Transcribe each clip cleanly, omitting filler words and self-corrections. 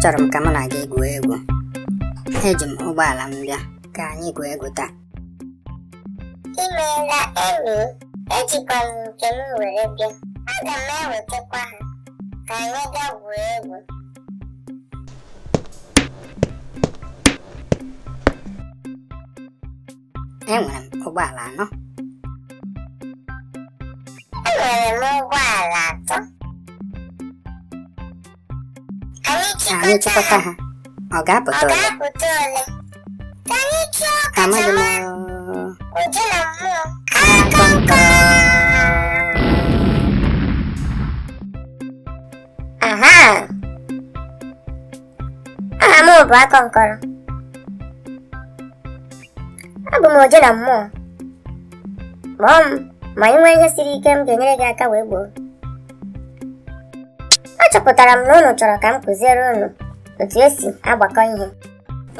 Achọrọ m ka mụ na gị gwuo egwu. Eji m ụgbọala m bịa ka anyị gwuo egwu taa. Imeela enyi, ejikwa m nke m were bịa. Aga m ewetakwa ha ka anyị gaa gwuo egwu. Enwere m ụgbọala anọ. Enwere m ụgbọala atọ. Anyị Anyị chịkọta chịkọta ha, ha, ọ ọ ga-apụta ole? ga-apụta ole? Ka anyị chụọ Amaghị m. ọkachamara oje na mmụọ. Akọnkọ. Aha! Aha m bụ Akọnkọrọ. Abụ m oje na mmụọ. Kpọọ m ma ị nwee ihe siri ike m ga-enyere gị aka wee gboo. Achọpụtara m na unu chọrọ ka m kụziere unu otu esi agbakọ ihe.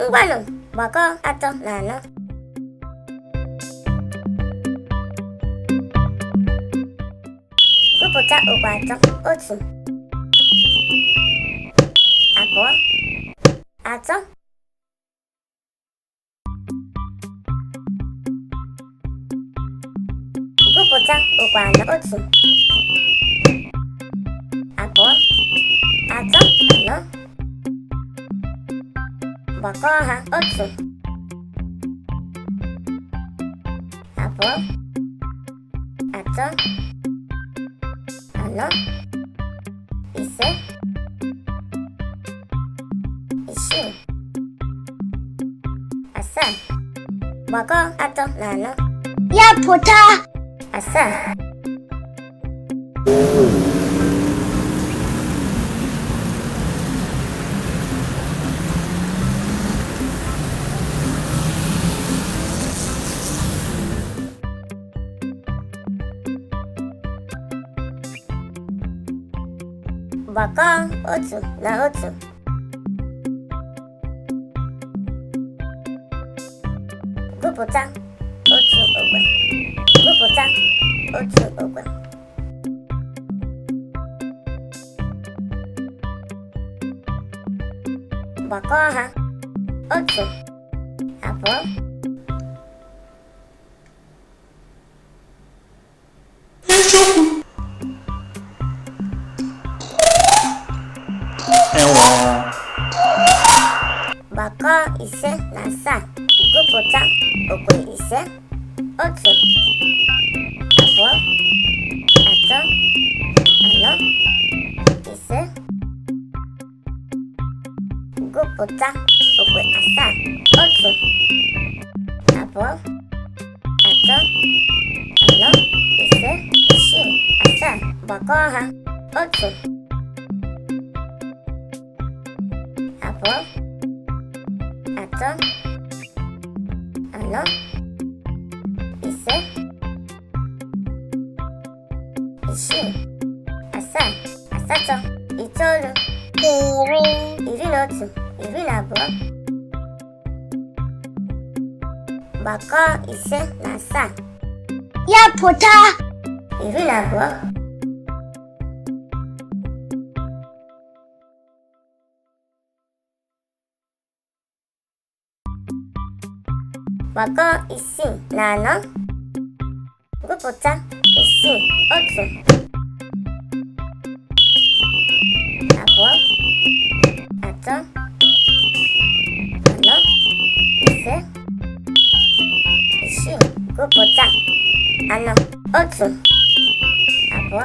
Ngwanụ, gbakọọ atọ na anọ. Gụpụta okwe atọ. Otu, abụọ, atọ. Gụpụta okwe anọ. Otu, abụọ, atọ, anọ. Gbakọọ ha. Otu, abụọ, atọ, anọ, ise, isii, asaa. Gbakọọ atọ na anọ. Ya pụta! Asaa. Gbakọọ otu na otu. Gụpụta otu ogbe. Gụpụta otu ogbe. Gbakọọ ha. Otu, abụọ, Ewo. Gbakọọ ise na asaa. Gụpụta okwe ise. Otu, abụọ, atọ, anọ, ise. Gụpụta okwe asaa. Otu, abụọ, atọ, anọ, ise, isii, asaa. Gbakọọ ha. Otu, abụọ, atọ, anọ, ise, isii, asaa, asatọ, itoolu, iri, iri na otu, iri na abụọ. Gbakọọ ise na asaa. Ya pụta! Iri na abụọ. Gbakọọ isii na anọ. Gụpụta isii. Otu, abụọ, atọ, anọ, ise, isii. Gụpụta anọ. Otu, abụọ,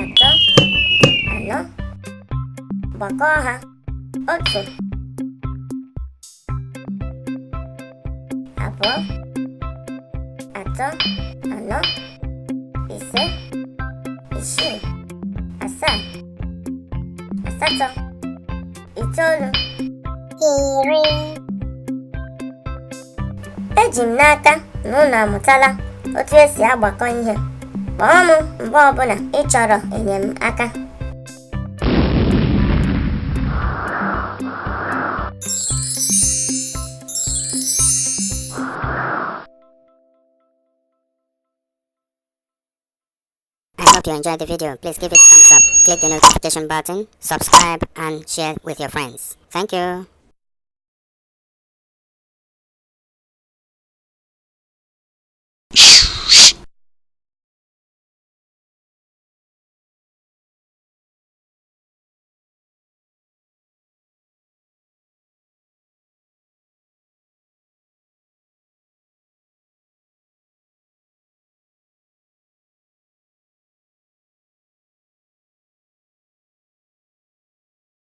atọ, anọ. Gbakọọ ha. Otu, abụọ, atọ, anọ, ise, isii, asaa, asatọ, itoolu, iri. Eji m n'aka na unu amụtala otu esi agbakọ ihe. Kpọọ m mgbe ọbụla ị chọrọ enyemaka. Hope you enjoyed the video. Please give it a thumbs up, click the notification button, subscribe and share with your friends. Thank you.